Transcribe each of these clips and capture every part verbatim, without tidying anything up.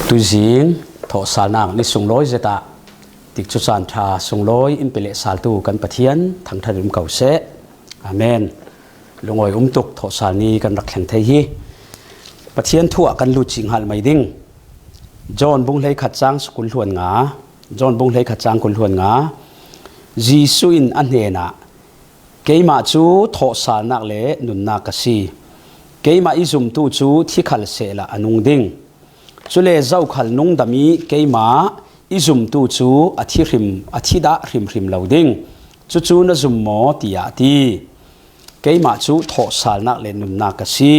Tuizing thawhsalnak ni sunglawi zet ah tikcu caan ṭha sunglawi in pe leh saltu kan Pathian thangṭhat in um ko seh. Amen. Lungawi um tuk thawhsal ni kan rak thleng thei hi. Pathian thu ah kan lut cih hngal mai ding. John bung hleikhat cang kul hluan nga. John bung hleikhat cang kul hluan nga. Jesuh in a hnenah, "Keimah cu thawhsalnak le nunnak ka si. Keimah i zumtu cu thi khal sehla a nung ding. Cule zokhal nungdam i keimah i zumtu cu a thi hrim, a thi dah hrimhrim lo ding. Cucu na zum maw?" tiah a ti. "Keimah cu thawhsalnak le nunnak ka si.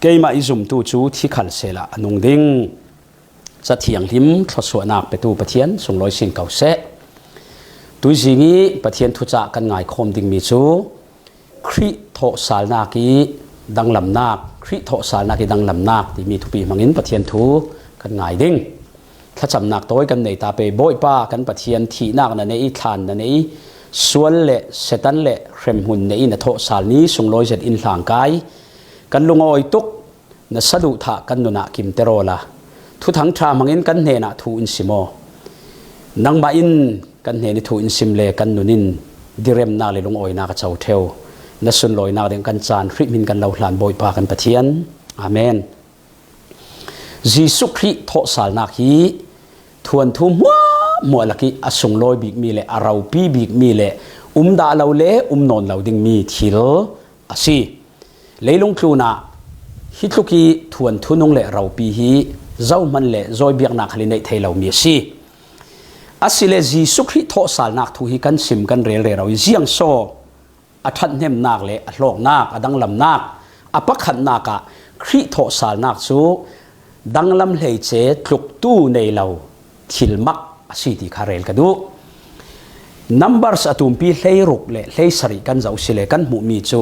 Keimah i zumtu cu thi khal sehla a nung ding." Ca thianghlim thluasuahnak petu Pathian sunglawi sin ko seh. Tuizing i Pathian thucah kan ngaikhawm dingmi cu Khrih thawhsalnak i danglamnak, Khrih thawhsalnak i danglamnak timi thupi hmangin Pathian thu kan ngai ding. Thlacamnak tawi kan nei ta pei. Bawipa kan Pathian, thihnak na nei i, thlan na nei i, sual le Satan le hremhmun nei i na thawhsal ni sunglawi zet in hlangkai. Kan lungawi tuk, na saduhthah kan nunah kimter awla, Thuthang ṭha hmangin kan hnenah thu in sim aw. Nangmah in kan hnen i thu in sim le kan nun in diremnak le lungawinak a co ṭheu. Na sunlawinak ding kan caan Khrih hmin kan lo hlan, Bawipa kan Pathian. Amen. Jesuh Khrih thawhsalnak hi thuanthu hmuahhmuah lak i a sunglawi bikmi le a ropi bikmi le um dah lo le um nawn lo dingmi thil a si. Leilung tlunah hi tluk i thuanthu nung le ropi hi zohman le zawi biaknak khal i neih thei lomi a si. Asile Jesuh Khrih thawhsalnak thu hi kan sim kan rel rero i ziang saw a ṭhathnemnak le a hlawknak, a danglamnak, a pakhatnak ah Khrih thawhsalnak cu danglam hleice tluktu nei lo thilmak a si ti kha rel ka duh. Numbers a tumpi hleiruk le hleisarih kan zoh si le kan hmuhmi cu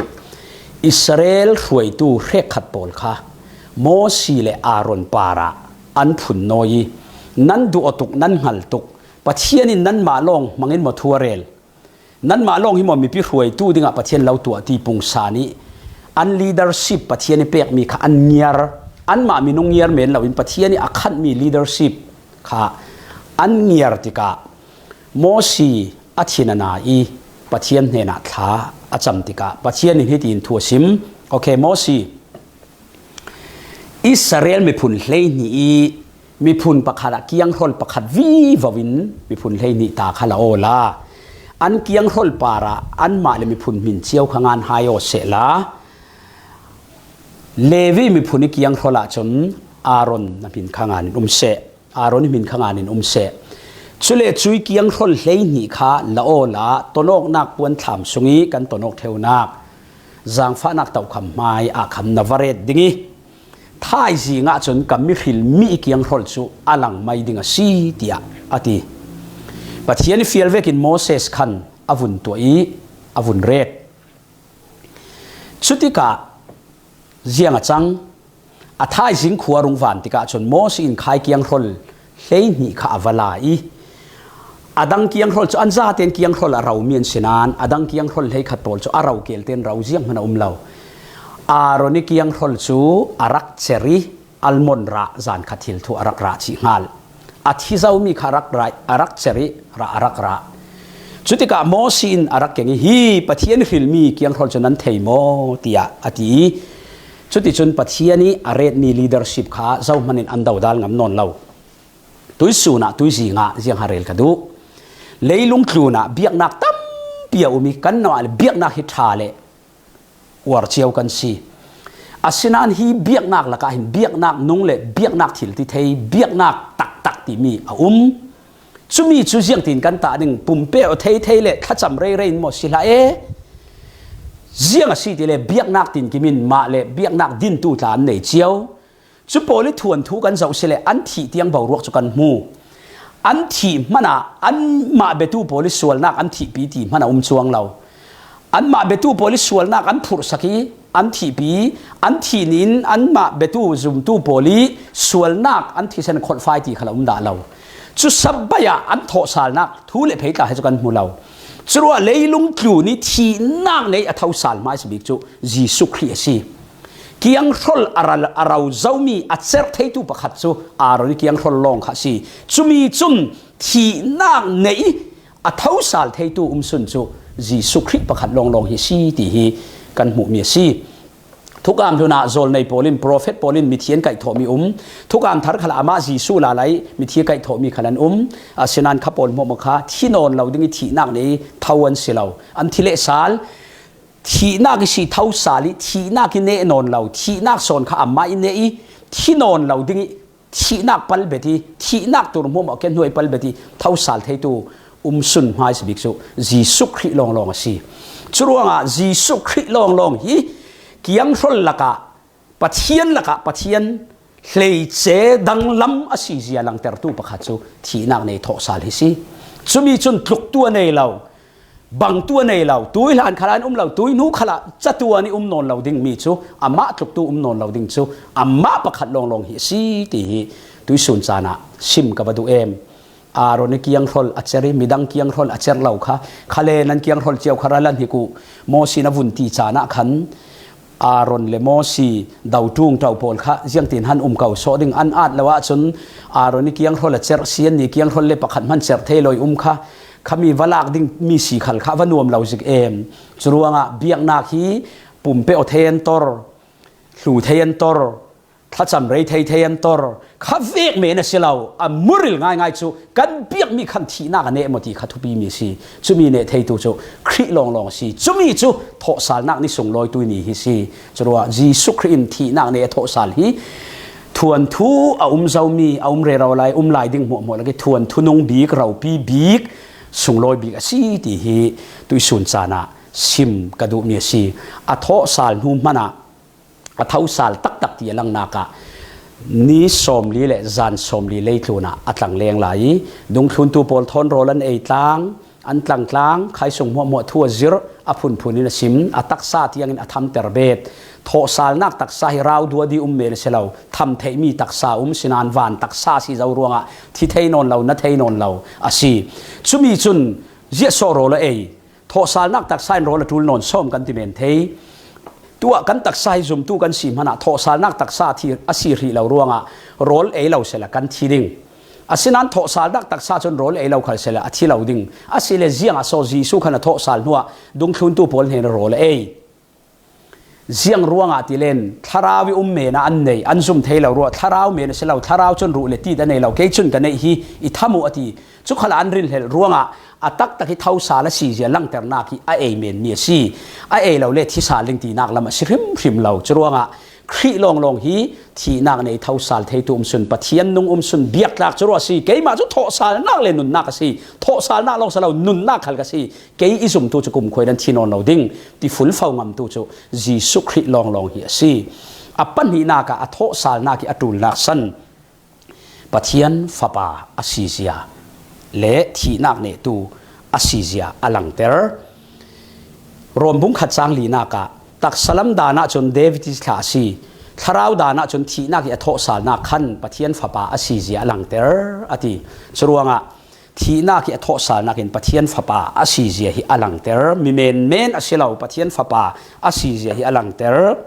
Israel hruaitu hrekkhat pawl kha Mosi le Aaron parah an phun nawi i, "Nan duh aw tuk, nan hngal tuk, Pathian in nanmah lawng hmangin maw thu a rel? Nanmah lawng hi maw mipi hruaitu dingah Pathian lo tuah?" ti pungsan i an leadership Pathian i pekmi kha an ngiar. Anmah minung ngiar men loin Pathian i a khanmi leadership kha an ngiar tikah Mosi a thin a na i Pathian hnenah thla a cam tikah Pathian in hitiin thu a sim. Okay, Mosi, Israel miphun hleihnih i miphun pakhat ah kianghrol pakhat vivo in miphun hleihnih ta kha la awla, an kianghrol parah anmah le miphun hmin cio kha ngan hai aw sehla, Levi miphun i kianghrol ahcun Aaron na hmin kha ngan in um seh. Aaron i hmin kha ngan in um seh. Cule cui kianghrol hleihnih kha la awla tonawknak puanthlam sung i kan tonawk ṭheunak zangfahnak tokham hmai ah khan na va ret ding i, thaizing ahcun ka mi hrilmi i kianghrol cu a lang mai ding a si, tiah a ti. Pathian i fial vekin Moses khan a vun tuah i a vun ret. Cutikah ziang a cang? A thaizing khua a rung van tikah cun Moses in khai kianghrol hleihnih kha a va la i, a dang kianghrol cu an zaten kianghrol a romi an si nain a dang kianghrol hleikhat pawl cu a ro kel tein ro zianghman a um lo. Aaron i kianghrol cu a rak cer i almond rah zan khat thil thu a rak rah cih hngal. A thi zomi kha a rak rah, a rak cer i rah a rak rah. Cutikah Moses in a rak keng i, "Hi Pathian i hrilmi kianghrol cu nan thei maw?" tiah a ti i, cuticun Pathian i a retmi leadership kha zohman in an dodal ngam nawn lo. Tuisun ah, tuizing ah ziang ha rel ka duh. Leilung tlun ah biaknak tampi a um i kan nau ah le biaknak hi ṭha le uar cio kan si. Asinain hi biaknak lakah hin biaknak nung le biaknak thil ti thei, biaknak taktak timi a um. Cumi cu ziangtin kan tah ding? Pumpeu a thei thei le thlacam rei rei in maw si hlah e. Ziang a si ti le biaknak tinkim in mah le biaknak dintu tla an nei cio. Cu pawl i thuanthu kan zoh si le an thih tiang boruak cu kan hmu. An thih hmanah anmah biatu pawl i sualnak an thihpi ti hman a um cuang lo. Anmah biatu pawl i sualnak an phurhsak i an thihpi, an thih nin anmah biatu zumtu pawl i sualnak an thisen kholhfai ti khal a um dah lo. Cu sabbaih ah an thawhsalnak thu le phei tla hi cu kan hmu lo. Curuah leilung tlun i thihnak nei a thosal hmaisa bik cu Jesuh Khrih a si. kianghrawl a ra, a rau zomi a cerh theitu pakhat cu Aaron i kianghrawl lawng kha a si. Cumi cun thihnak neih i a thosal theitu umsun cu Jesuh Khrih pakhat lawnglawng hi a si ti hi kan hmuhmi a si. Thukam hlun ah zawlnei pawl in, profet pawl in mithi an kaihthawhmi um. Thukam thar khal ah amah Jesuh lala i mithi a kaihthawhmi khal an um. Asinain kha pawl hmuahhmuah kha thi nawn lo ding i thihnak neih i tho an si lo. An thi lehsal, thihnak i si thosal i thihnak i neh nawn lo, thihnak sawn kha amah i neh i thi nawn lo ding i thihnak palbet i, thihnak tur hmuahhmuah khen hnuai palbet i thosal theitu umsun hmaisa bik cu Jesuh Khrih lawnglawng a si. Curuangah Jesuh Khrih lawnglawng hi kianghrawl lakah, Pathian lakah Pathian hleice danglam a si zia langtertu pakhat cu thihnak neih thawhsal hi si. Cumi cun tluktu a nei lo, bangtu a nei lo, tuihlan khalah an um lo, tuihnu khalah catuan i um nawn lo dingmi cu amah tluktu um nawn lo ding cu amah pakhat lawnglawng hi a si ti hi tuisun caan ah sim ka va duh em. Aaron i kianghrawl a cerh i midang kianghrawl a cerh lo kha, khalen an kianghrawl cio kha ral an hnik uh. Mosi na vun ti caan ah khan Aaron le Mosi dotung ṭau pawl kha ziangtin han um ko sawh ding an at lo ahcun Aaron i kianghrawl a cerh si, anni kianghrawl le pakhat hman cerh thei lo i um kha, khami va lak ding mi si khal kha va nuam lo zik em. Curuangah biaknak hi pumpe aw thei an tor, hlu thei an tor, thlacam rei thei thei an tor kha vek men a si lo. A muril ngaingai cu kan biakmi khan thihnak a neh maw ti kha thupi mi a si. Cumi neh theitu cu Khrih lawnglawng a si. Cumi cu thawhsalnak ni sunglawitu ni hi si. Curuah Jesuh Khrih in thihnak neih a thawhsal hi thuanthu a um zomi, a um rero lai, um lai ding hmuahhmuah lak i thuanthu nung bik, ropi bik, sunglawi bik a si ti hi tuisun caan ah sim ka duhmi a si. A thawhsal hnu hmanh ah a thosal taktak ti a langnak ah ni sawmli le zan sawmli leitlun ah a tlang leng lai i, dungthluntu pawl thawn rawl an ei tlang, an tlang tlang, khaisung hmuahhmuah thu a zirh, a phunphun in a sim, a taksa tiangin a thamter bet. Thawhsalnak taksa hi rau duadi um men a si lo, tham theihmi taksa um sinain van taksa a si zo ruangah thi thei nawn lo, na thei nawn lo a si. Cumi cun ziahsawh rawl a ei. Thawhsalnak taksa in rawl a ṭul nawn sawm kan ti men thei. Tuah kan taksa hi zumtu kan si hmanh ah thawhsalnak taksa a thi, a si hrih lo ruangah rawl ei lo sehla kan thi ding. Asinain thawhsalnak taksa cun rawl ei lo khal sehla a thi lo ding. Asile ziang a saw Jesuh khan a thawhsal hnuah dungthluntu pawl hnen a rawl a ei. Ziang ruangah ti len, thlarau i um men ah an nei, an zum thei lo ruah, thlarau men a si lo, thlarau cun ruh le tit a nei lo, kei cun ka neih hi, i tham uh a ti. Cu khalah an rinhlelh ruangah a taktak i thosal a si zia langternak hi a ei menmi a si. A ei lo le thisal ding tinak lam a si hrimhrim lo. Curuangah Khrih lawnglawng hi thihnak neih thosal theitu umsun, Pathian nung umsun, biaktlak curuah a si. Keimah cu thawhsalnak le nunnak a si. Thawhsalnak lawng si lo, nunnak khal ka si. Kei i zumtu cu kumkhua in an thi nawn lo ding ti fulfo ngamtu cu Jesuh Khrih lawnglawng hi a si. A pahnihnak ah a thawhsalnak i a ṭulnak san Pathian Fapa a sizia le thihnak nehtu a sizia a langter. Rom bung khat cang linak ah taksa lam dan ah cun David i thlah a si, thlarau dan ah cun thihnak i a thawhsalnak khan Pathian Fapa a sizia a langter a ti. Curuangah thihnak i a thawhsalnak in Pathian Fapa a sizia hi a langter. Mi menmen a si lo, Pathian Fapa a sizia hi a langter.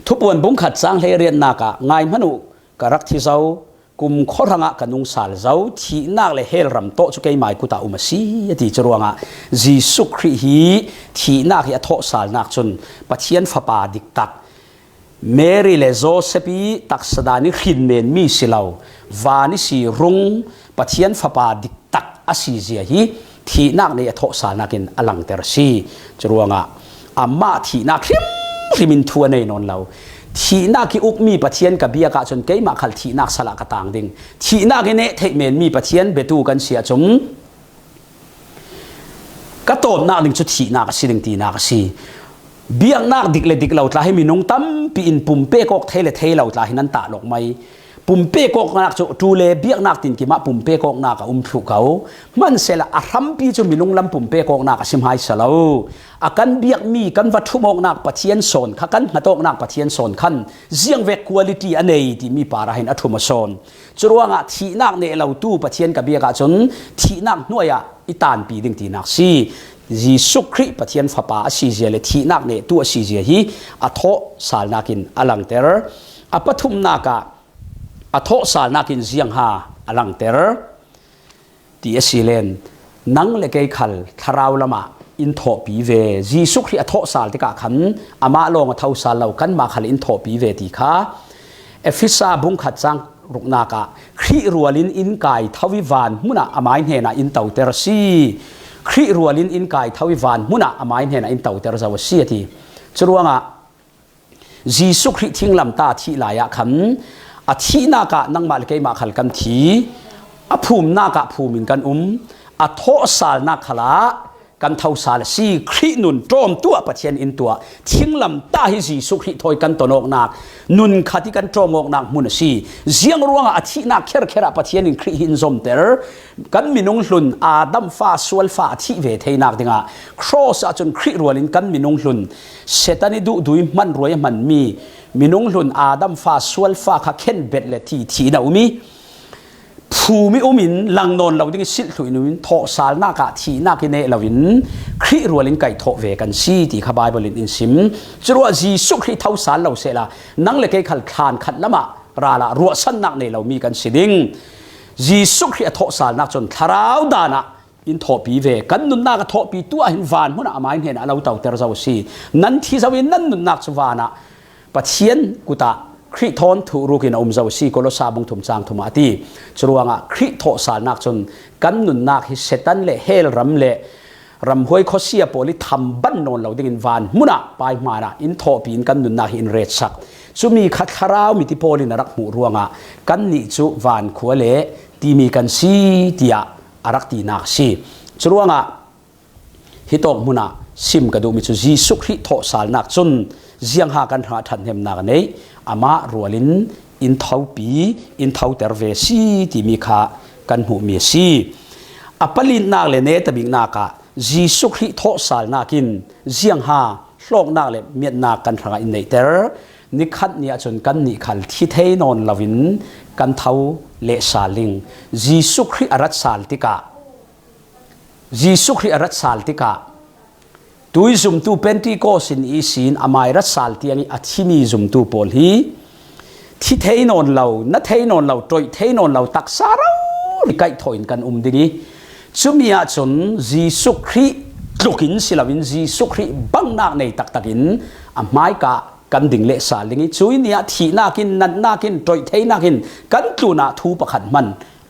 Thupuan bung khat cang hleiriatnak ah, ngai hmanh uh, ka rak thi zo, kum khuahrang ah ka nung sal zo, thihnak le hell ram tawh cu keimai kut ah um a si, a ti. Curuangah Jesuh Khrih hi thihnak hi a thawhsalnak cun Pathian Fapa diktak, Mary le Joseph i taksa dan i hrin menmi si lo, van i si rung Pathian Fapa diktak a sizia hi thihnak neih a thawhsalnak in a langter a si. Curuangah amah thihnak hrimhrim in thu a nei nawn lo. Thihnak i ukmi Pathian ka biak ahcun keimah khal thihnak sal ah ka tang ding. Thihnak i neh theih menmi Pathian biatu kan si ahcun ka tawpnak ding cu thihnak a si ding tinak a si. Biaknak dik le dik lo tla hi minung tampi in pumpek awk thei le thei lo tla hi nan tah lawk mai. Pumpek awknak cu ṭu le biaknak tinkim ah pumpek awknak a um thluh ko. Hmansehla a hrampi cu minung lam pumpek awknak a si hmaisa lo. A kan biakmi kan va ṭhum awknak Pathian sawn kha, kan hngat awknak Pathian sawn khan ziangvek quality a nei timi par ah hin a ṭhum a sawn. Curuangah thihnak neh lotu Pathian ka biak ahcun thihnak hnuai ah i tanpi ding tinak si. Jesuh Khrih Pathian Fapa a sizia le thihnak nehtu a sizia hi a thawhsalnak in a langter. A pathumnak ah a thawhsalnak in ziangha a langter ti a si len, nang le kei khal thlarau lamah in thawhpi ve. Jesuh Khrih a thawhsal tikah khan amah lawng a thosal lo, kanmah khal in thawhpi ve ti kha Efesa bung khat cang ruknak ah Khrih rualin in kai tho i van hmunah amai hnenah in toter a si. Khrih rualin in kai tho i van hmunah amai hnenah in toter zo a si a ti. Curuangah Jesuh Khrih thinglamtah a thih lai ah khan a thihnak ah nangmah le keimah khal kan thi, a phumnak ah phum in kan um, a thawhsalnak khal ah kan thosal a si. Khrih nun ṭawmtu ah Pathian in tuah, thinglamtah hi Jesuh Khrih thawi kan tonawknak, nun khat i kan ṭawmawknak hmun a si. Ziang ruangah a thihnak kherkher ah Pathian in Khrih hi in zomter. Kan minung hlun Adam fa sual fa a thih ve theinak dingah cross ah cun Khrih rualin kan minung hlun Satan i duhdui hmanruai a hmanmi minung hlun Adam fa sual fa kha khen bet le ti thihna um i, phum i um in lang nawn lo ding i silh thluh in um in, thawhsalnak ah thihnak i neh loin Khrih rualin kai thawh ve kan si ti kha Bible in in sim. Curuah Jesuh Khrih thosal lo sehla nang le kei khal thlan khat lamah ral ah ruahsannak nei lomi kan si ding. Jesuh Khrih a thawhsalnak cun thlarau dan ah in thawhpi ve. Kan nunnak a thawhpi tu ah hin van hmun ah amai hnenah a lo toter zo a si. Nan thi zo in nan nunnak cu van ah Pathian kut ah Khrih thawn thuh ruk in a um zo a si, Kolosa bung thum cang thum ah a ti. Curuangah Khrih thawhsalnak cun kan nunnak hi Satan le hell ram le ramhuai khuasia pawl i thamban nawn lo dingin van hmun ah pai hmaan ah in thawhpi in kan nunnak hi in retsak. Cumi kha thlarau miti pawl in a rak hmuh ruangah kannih cu van khua le timi kan si, tiah a rak tinak a si. Curuangah hitawk hmun ah sim ka duhmi cu Jesuh Khrih thawhsalnak cun ziangha kan hrangah ṭhathnemnak a nei, amah rualin in thopi, in thoter ve a si timi kha kan hmuhmi a si. A palinak le netabiknak ah Jesuh Khrih thawhsalnak in ziangha hlawknak le miatnak kan hrangah in neihter. Nikhat ni ahcun kannih khal thi thei nawn loin kan tho leh sal ding. Jesuh Khrih a rat sal tikah, Jesuh Khrih a rat sal tikah, tui zumtu Pentecost in ihsin amai rat sal tiang i a thimi zumtu pawl hi thi thei nawn lo, na thei nawn lo, ṭoih thei nawn lo, taksa rori kaih thawh in kan um ding i, cumi ahcun Jesuh Khrih tlukin si loin Jesuh Khrih bangnak nei taktak in a hmaika kan ding leh sal ding i, cui ni ah thihnak in, natnak in, ṭoih theinak in kan tlunah thu pakhat hman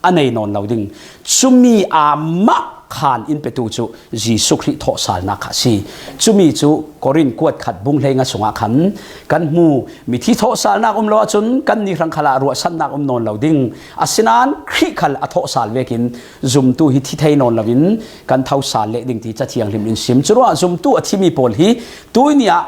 a nei nawn lo ding. Cumi amah khaan in petu cu Jesuh Khrih thawhsalnak kha a si. Cumi cu Korin kuat khat bung hleinga sungah khan kan hmu. Mithi thawhsalnak um lo ahcun kannih hrang khalah ruahsannak um nawn lo ding. Asinain Khrih khal a thawhsal vekin zumtu hi thi thei nawn loin kan thosal leh ding ti Cathiang hlim in sim. Curuah zumtu a thimi pawl hi tui ni ah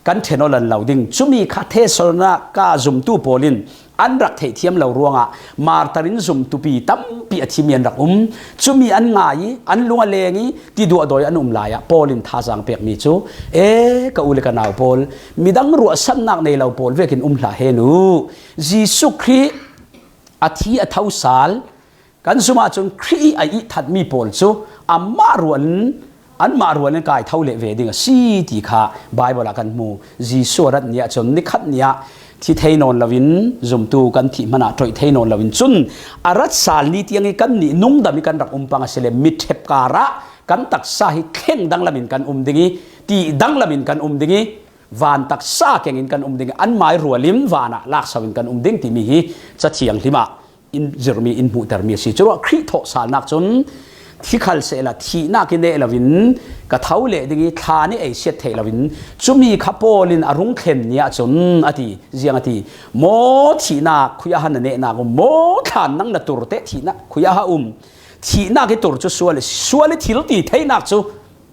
kan ṭhen aw lan lo ding. Cumi kha Thessalonika zumtu pawl in an rak theihthiam lo ruangah martar in zumtupi tampi a thimi an rak um. Cumi an ngai i, an lung a leng i, ti duahdawi an um lai ah Paul in thazaang pekmi cu, e, ka u le ka nau pawl, midang ruahsannak nei lo pawl vekin um hlah hen u. Jesuh Khrih a thi a thosal, kan zum ahcun Khrih i a ihthatmi pawl cu amah rualin, anmah rualin kai tho leh ve ding a si ti kha Baibal ah kan hmu. Jesuh a rat ni ahcun nikhat ni ah thi thei nawn loin zumtu kan thih hmanh ah ṭoih thei nawn loin cun a rat sal ni tiang i kannih nungdam i kan rak um pang a si le, miṭhep kar ah kan taksa hi thleng danglam in kan um ding i, ti danglam in kan um ding i, van taksa keng in kan um ding i, anmai rualin van ah lakso in kan um ding timi hi Cathiang hlim ah in zirmi, in hmuhtermi a si. Curuah Khrih thawhsalnak cun thi khal sehla thihnak i neh loin ka tho leh ding i, thlan i ei siat theih loin, cumi kha Paul in a rung thlen ni ahcun a ti, ziang a ti, maw thihnak khui ah na nehnak um, maw thlan nang na tur te thihnak khui ah um, thihnak i tur cu sual a si, sual i thil ti theinak cu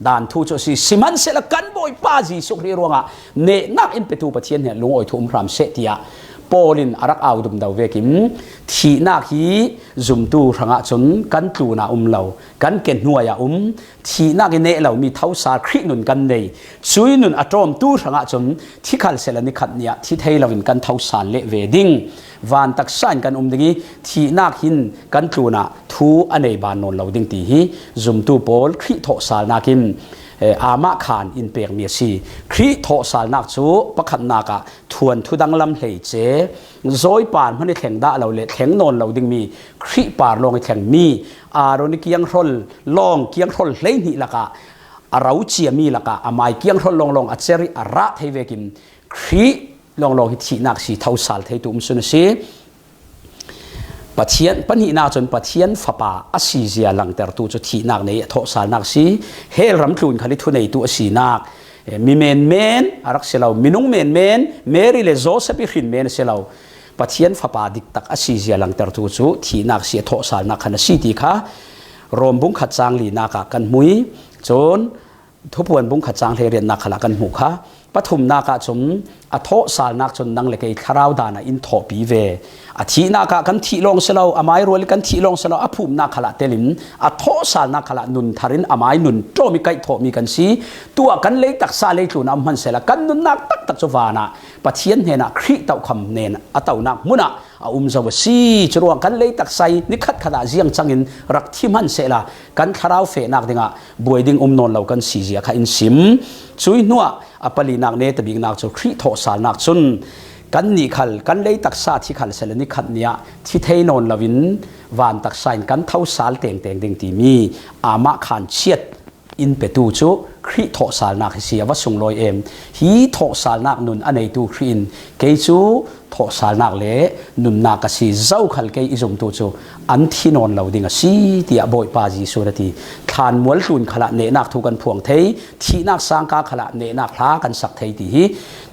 dan thu cu a si. Sihmanhsehlaw kan Bawipa Jesuh Khrih ruangah nehnak in petu Pathian hnen lungawi thu um hram seh, tiah Paul in a rak au dumdo vekin, thihnak hi zumtu hrangah cun kan tlunah um lo, kan ke hnuaiah um, thihnak i neh lomi thosal Khrih nun kan nei. Cui nun a ṭawmtu hrangah cun thi khal sehla ni khat ni ah thi thei loin kan thosal leh ve ding. Van taksa in kan um ding i, thihnak hin kan tlunah thu a nei ban nawn lo ding ti hi zumtu pawl Khrih thawhsalnak in, eh, amah khan in pekmi a si. Khrih thawhsalnak cu pakhatnak ah thuanthu danglam hleice, zawi par hmanh i thleng dah lo le thleng nawn lo dingmi Khrih par lawng i thlengmi, Aaron i kianghrol lawng kianghrol hleihnih lakah a ro ciami lakah amai kianghrol lawnglawng a cer i a rah thei vekin Khrih lawnglawng hi thihnak si thosal theitu um sun a si. Pathian, pahnihnak cun Pathian Fapa a sizia langtertu cu thihnak nei a thawhsalnak si. Hell ram tlun khal i thuneitu a sinak, eh, mi menmen a rak si lo, minung menmen, Mary le Joseph i hrin men a si lo, Pathian Fapa diktak a sizia langtertu cu thihnak si a thawhsalnak khan a si ti kha Rom bung khat cang linak ah kan hmu i, cun Thupuan bung khat cang hleiriatnak khalah kan hmuh kha. Pathumnak ah cun a thawhsalnak cun nang le kei thlarau dan ah in thawhpi ve. A thihnak ah kan thih lawng si lo, amai rual i kan thih lawng si lo, a phumnak khalah telin a thawhsalnak khalah nun thar in amai nun ṭawm i kaih thawhmi kan si. Tuah kan lei taksa leitlun ah um hmansehla kan nunnak taktak cu van ah Pathian hnenah Khrih tokham nen a tonak hmun ah a um zo a si. Curuangah kan lei taksa i nikhat khat ah ziang cangin rak thi hmansehla kan thlarau fehnak dingah buai ding um nawn lo kan si zia kha in sim. Cui hnuah a palinak neta biknak cu Khrih thawhsalnak cun kannih khal kan lei taksa thi khal sehla nikhat ni ah thi thei nawn loin van taksa in kan thosal tengteng ding timi amah khan chiat in petu cu Khrih thawhsalnak hi si a va sunglawi em. Hi thawhsalnak nun a neitu Khrih in kei cu thawhsalnak le nunnak ka si, zokhal kei i zumtu cu an thi nawn lo ding a si, tiah Bawipa Jesuh in a ti. Thlanmual tlun khalah nehnak thu kan phuang thei, thihnak sangka khalah nehnak hla kan sak thei ti hi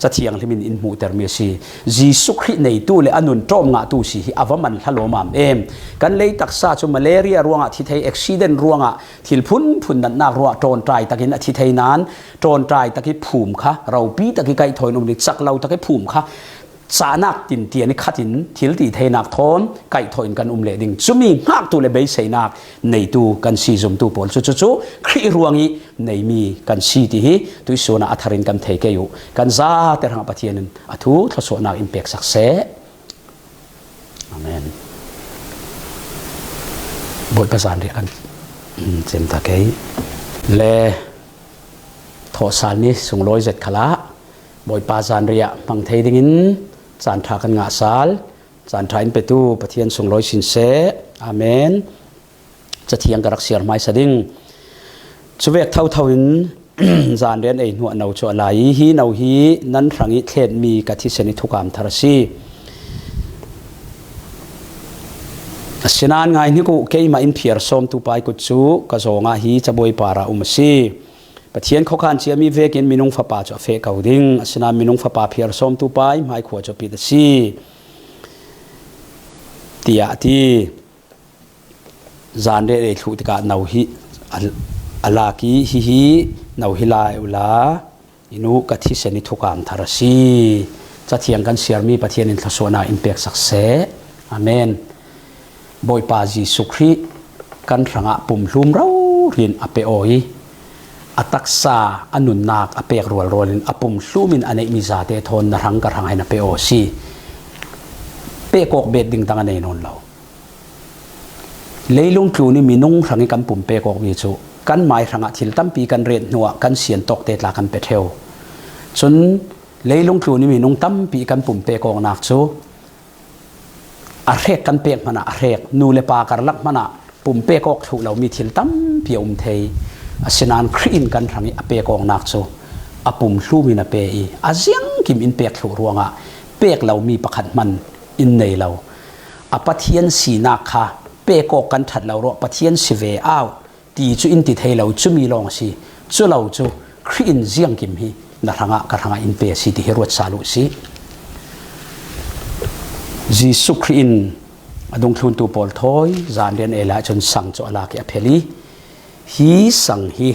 Cathiang Hlim in in hmuhtermi a si. Jesuh Khrih neitu le a nun ṭawm ngahtu si hi a va man hla lawmam em. Kan lei taksa cu malaria ruangah thi thei, accident ruangah thil phunphun natnak ruah ṭawnṭai takin a thi thei nain, ṭawnṭai tak i phum kha, ropi tak i kaih thaw in um ding, cak lo tak i phum kha, cahnak tintian i khat in thil ti theinak thawn kaih thaw in kan um leh ding. Cumi hngaktu le beiseinak neitu kan si zumtu pawl cu cucu Khrih ruang i neimi kan si ti hi tuihsun ah a thar in kan thei kei uh. Kan zate hrangah Pathian in a thu thluasuahnak in peksak seh. Amen. Bawipa zanriah kan, mm, cem ta kei. Le thawhsal ni sunglawi zet khalah Bawipa zanriah hmang thei dingin caan ṭha kan ngah sal. Caan ṭha in petu Pathian sunglawi sin seh. Amen. Cathiang ka rak siar hmaisa ding. Cuvek thotho in zanriah ei hnuah no cu a lai i, hi no hi nan hrang i thletmi ka thisen i thukam thar a si. Asinain ngai hnik uh, keimah in phiar sawmtu pa i kut cu ka zawng ah hi cabuai par ah um a si. Pathian khuakhan ciami vekin minung fapa cu a feh ko ding. Asinain minung fapa phiar sawmtu pa i hmai khua cu a pit a si, tiah a ti. Zanriah ei thluh tikah no hi a, a lak i, hihi no hi lai uhla, i nu ka thisen i thukam thar a si. Cathiang kan siarmi Pathian in thluasuahnak in peksak seh. Amen. Bawipa Jesuh Khrih kan hrangah pumhlum rori in a pe aw i, a taksa a nunnak a pek rualrual in a pumhlum in a neihmi zate thawn na hrang ka hrang ah hin a pe aw a si. Pek awk bet ding dang a nei nawn lo. Leilung tlun i minung hrang i kan pum pek awkmi cu kan mai hrangah thil tampi kan ret hnuah kan sian tawkte tla kan pe ṭheu. Cun leilung tlun i minung tampi kan pum pek awknak cu a hrek kan pek hmanah a hrek, nu le pa karlak hmanah pum pek awk thluh lomi thil tampi a um thei. Asinain Khrih in kan hrang i a pek awknak cu a pumhlum in a pe i a ziangkim in pek thluh ruangah pek lomi pakhat hmanh in nei lo. A Pathian sinak kha pek awk kan ṭhat lo ruah, Pathian si ve au ti cu in ti thei lo, cumi lawng a si. Cu lo cu Khrih in ziangkim hi na hrangah ka hrangah in pe a si ti hi ruat sal uh si. Jesuh Khrih in a dungthluntu pawl thawi zanriah ei lai cun sang cu a lak i a phel i, hi sang hi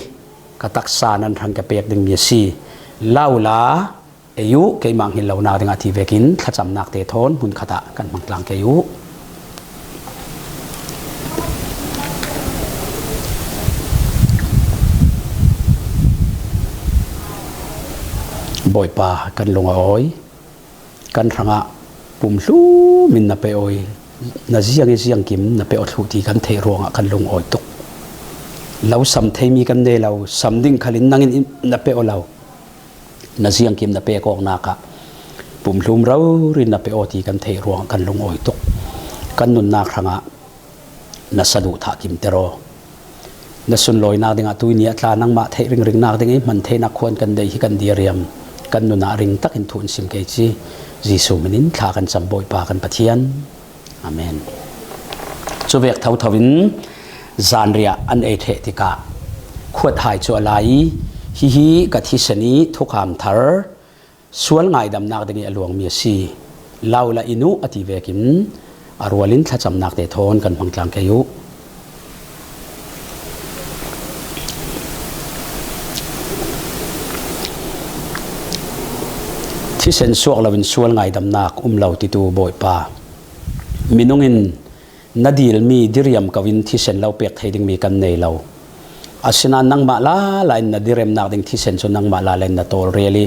ka taksa nan hrang ka pek dingmi a si. Laula kei uh, keimah hngilh lonak dingah ti vekin thlacamnak te thawn hmun khatah kan hmang tlang kei uh. Bawipa, kan lung a awi, kan hrangah pumhlum in na pe awi, na ziang i ziangkim na pe aw thluh ti kan theih ruangah kan lung awi tuk. Lo sam theimi kan nei lo, sam ding khalin nangin na pe aw lo. Na ziangkim na pek awknak ah pumhlum rori na pe aw ti kan theih ruangah kan lung awi tuk. Kan nunnak hrangah na saduhthah kimter aw. Na sunlawinak dingah tuini a tla nangmah theih ringringnak ding i hman theihnak khuan kan dei hi kan diariam. Kan nunah ring takin thu in sim kei ci. Jesuh min in thla kan cam Bawipa kan Pathian. Amen. Cuvek thotho in zanriah an ei ṭheh tikah khuat hai cu a la i, hihi ka thisen i thukham thar sual ngaidamnak ding i a luangmi a si. Lau la in uh a ti vekin a rual in thlacamnak te thawn kan hmang tlang kei uh. Thisen suak loin sual ngaidamnak um lo titu Bawipa, minung in na dilmi diriam ko in thisen lo pek thei dingmi kan nei lo. Asinain nangmah lala in na diremnak ding thisen cu nangmah lala in na tawlrel i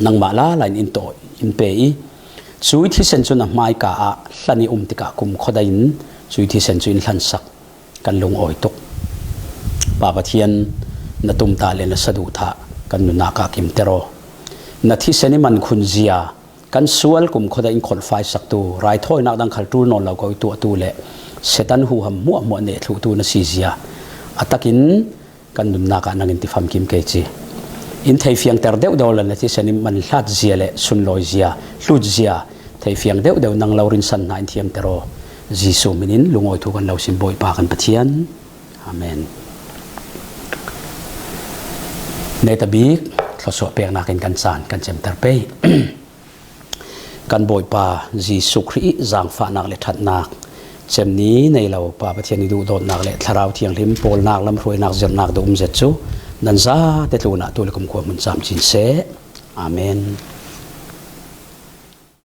nangmah lala in in tawh in pe i, cui thisen cu na hmaika ah hlan i um tikah kumkhua dai in cui thisen cu in hlansak. Kan lungawi tuk. Pa Pathian, na tumtah le na saduhthah kan nunnak ah kimter aw. Na thisen i mankhun zia, kan sual kumkhua dai in kholhfaisaktu, raithawinak dang khal ṭul nawn lo ko i tuahtu le Satan huham hmuahhmuah neh thluhtu na si zia a takin kan nunnak ah nangin tifamkim kei ci. In theifiangter deuhdeuh la na thisen i manhlat zia le sunlawi zia, hlut zia, theifiang deuhdeuh nang lo rinsan hna in thiamter aw. Jesuh min in lungawi thu kan lo sim Bawipa kan Pathian. Amen. Netabik thluasuah peknak in kan caan kan cemter pei. Kan Bawipa Jesuh Khrih i zaangfahnak le ṭhatnak, cemni nei lo Pa Pathian i duhdawtnak le Thlarau Thianghlim pawlnak, lamhruainak, zirhnak, duh um zet cu nan zate tlunah tu le kumkhua hmun camcin seh. Amen.